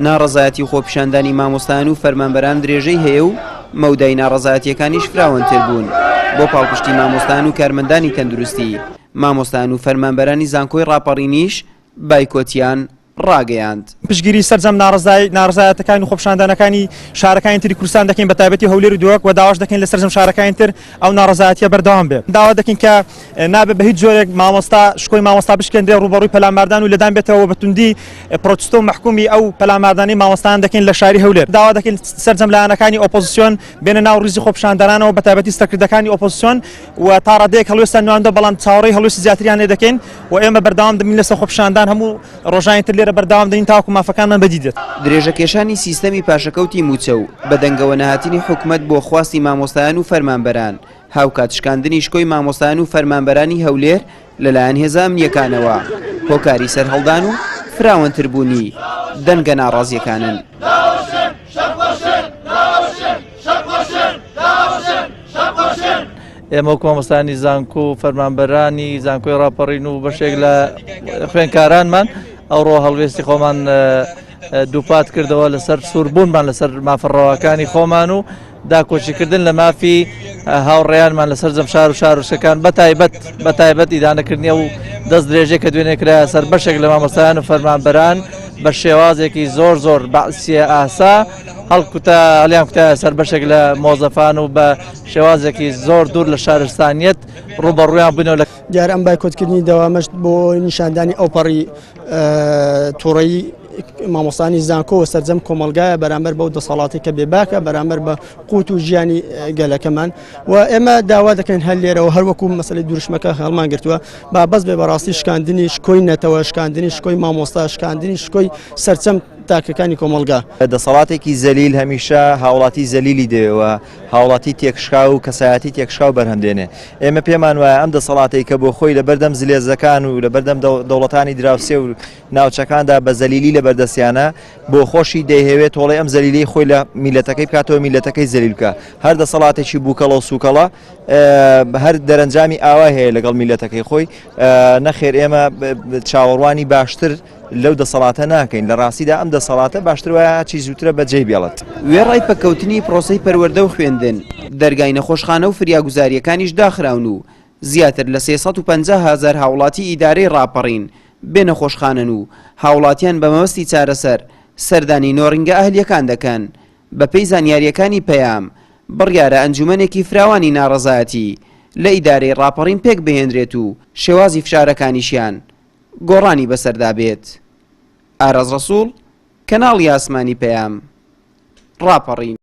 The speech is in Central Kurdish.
ناڕەزایەتی و خۆپیشاندانی مامۆستایان و فەرمانبەران درێژەی هەیە و مەودای ناڕەزایەتییەکانیش فراوانتر بوون بۆ پاڵپشتی مامۆستایان و کارمەندانی تەندروستی، مامۆستایان و فەرمانبەرانی زانکۆی ڕاپەڕینیش بایکۆتیان ڕاگەیاند. پشتگیری سەرجەم ناڕەزایەتەکان و خۆپیشاندانەکانی شارەکانی تری کوردستان دەکەین بە تایبەتی هەولێر و دهۆک و داواش دەکەین لە سەرجەم شارەکانی تر ئەو ناڕەزایەتیە بەردەوام بێت. داوا دەکەین کە نابێت بە هیچ جۆرێک مامۆستا شکۆی مامۆستا بشکێندرێ ڕووبەڕووی پەلاماردان و لێدان بێتەوە و بە توندی پرۆتستۆ و مەحکومی ئەو پەلاماردانەی مامۆستایان دەکەین لە شاری هەولێر. داوا دەکەین سەرجەم لایەنەکانی ئۆپۆزسیۆن بێنە ناو ڕیزی خۆپیشاندەرانەوە بە تایبەتی سەرکردەکانی ئۆپۆزسیۆن و تا ڕادەیەک هەڵوێستیان نواندوە بەڵام چاوەڕێی هەڵوێستی زیاتریان لێ دەکەین و ئێمە بەردەوام دەبین لەسەر خۆپیشاندان هەموو ڕۆژانی تر لێرە بەردەوام دەبین تاوەکو مافەکانمان بەدی دێت. درێژەکێشانی سیستەمی پاشەکەوتی مووچە و بەدەنگەوە نەهاتنی حکومەت بۆ خواستی مامۆستایان و فەرمانبەران، هاوکات شکاندنی شکۆی مامۆستایان و فەرمانبەرانی هەولێر لەلایەن هێزە ئەمنییەکانەوە، هۆکاری سەرهەڵدان و فراوانتربوونی دەنگە ناڕازییەکانن. ئێمە وەک مامۆستایانی زانکۆ و فەرمانبەرانی زانکۆی ڕاپەڕین و بەشێک لە خوێنکارانمان ئەوڕۆ هەڵوێستی خۆمان دووپات کردەوە لەسەر سووربوونمان لەسەر مافە ڕەواکانی خۆمان و داکۆکیکردن لە مافی هاوڕێیانمان لەسەر جەم شار و شارۆچکەکان بە تایبەت بە تایبەت ئیدانەکردنی ئەو دەست درێژەی کە دوێنێ کرایە سەر بەشێک لە مامۆستایان و فەرمانبەران بە شێوازێکی زۆر زۆر بەعسیە ئاسا هەڵکوتا هەڵیان کوتایە سەر بەشێک لە مۆزەفان و بە شێوازێکی زۆر دوور لە شارستانیەت ڕووبەڕوویان بووینەوە لە دیارە ئەم بایکۆتکردنی دەوامەش بۆ نیشاندانی ئەوپەڕی توڕەیی مامۆستانی زانکۆ و سەرجەم کۆمەڵگایە بەرامبەر بەو دەسەڵاتی کە بێباکە بەرامبەر بە قوت و ژیانی گەلەکەمان و ئێمە داوا دەکەین هەر لێرەوە هەروەکو مەسلەی دروشمەکە هەڵمان گرتووە با بەس بێ بەڕاستی شکاندنی شکۆی نەتەوە شکاندنی شکۆی مامۆستا شکاندنی شکۆی سەرچەم تاکەکانی کۆمەڵگا. دەسەڵاتێکی زەلیل هەمیشە هاوڵاتی زەلیلی دەوێ و هاوڵاتی تێکشکاو و کەسایەتی تێکشکاو بەرهەم دێنێ. ئێمە پێمان وایە ئەم دەسەڵاتەی کە بۆ خۆی لەبەردەم زلێزەکان و لەبەردەم دەوڵەتانی دراوسێ و ناوچەکاندا بە زەلیلی لەبەردەستیانە، بۆ خۆشی دەیهەوێ تۆڵەی ئەم زەلیلەی خۆی لە میللەتەکەی بکاتەوە، میللەتەکەی زەلیل بکا. هەر دەسەڵاتێکی بووکەڵە و سووکەڵە هەر دەرەنجامی ئاوای هەیە لەگەڵ میللەتەکەی خۆی. نەخێر ئێمە چاوەڕوانی باشتر لەو دەسەڵاتە ناکەین، لە ڕاستیدا ئەم دەسەڵاتە باشتر وایە هەرچی زووترە بەجێی بێڵێت. وێڕای پەککەوتنی پرۆسەی پەروەردە و خوێندن، دەرگای نەخۆشخانە و فریاگوزارییەکانیش داخراون و زیاتر لە 350 هازار هاوڵاتی ئیدارەی ڕاپەڕین بێ نەخۆشخانەن و هاوڵاتیان بە مەبەستی چارەسەر سەردانی نۆرینگە ئەهلییەکان دەکەن. بەپێی زانیارییەکانی پەیام، بڕیارە ئەنجومەنێکی فراوانی ناڕەزایەتی لە ئیدارەی ڕاپەڕین پێکبهێنرێت و شێوازی فشارەکانیشیان گۆڕانی بەسەردا بێت. ئاراز ڕەسوڵ، کەناڵی ئاسمانی پەیام، ڕاپەڕین.